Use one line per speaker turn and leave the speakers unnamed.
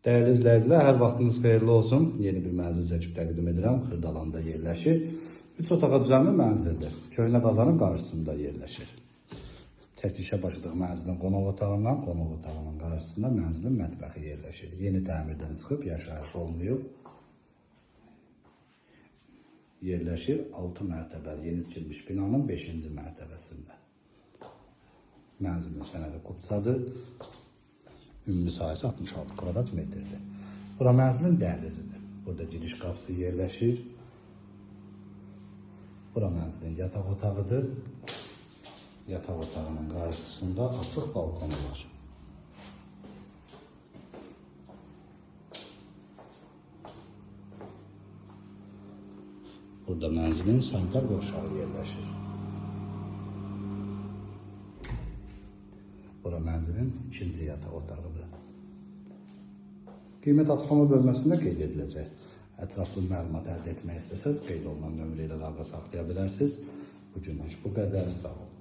Dəyərli izləyicilər, hər vaxtınız xeyirli olsun. Yeni bir mənzil çəkib təqdim edirəm. Xırdalanda yerləşir. 3 otağa düzənli mənzildir. Köhnə bazarın qarşısında yerləşir. Çəkilişə başladıq mənzilin qonaq otağından. Qonaq otağının qarşısında mənzilin mətbəxi yerləşir. Yeni təmirdən çıxıb, yaşayış olmayıb. Yerləşir 6 mərtəbəli yeni tikilmiş binanın 5-ci mərtəbəsində. Mənzilin sənədi kupçadır. Ümumi sahəsi 66 kvadrat metrdir. Bura mənzilin dəhlizidir. Burada giriş qapısı yerləşir. Bura mənzilin yataq otağıdır. Yataq otağının qarşısında açıq balkonu var. Burada mənzilin sanitar qovşağı yerləşir. Bura mənzilin ikinci yataq otağıdır. Qiymət açıqlama bölməsində qeyd ediləcək. Ətraflı məlumat əldə etmək istəsəz, qeyd olunan nömrə ilə əlaqə saxlaya bilərsiniz. Bugünlük bu qədər. Sağ olun.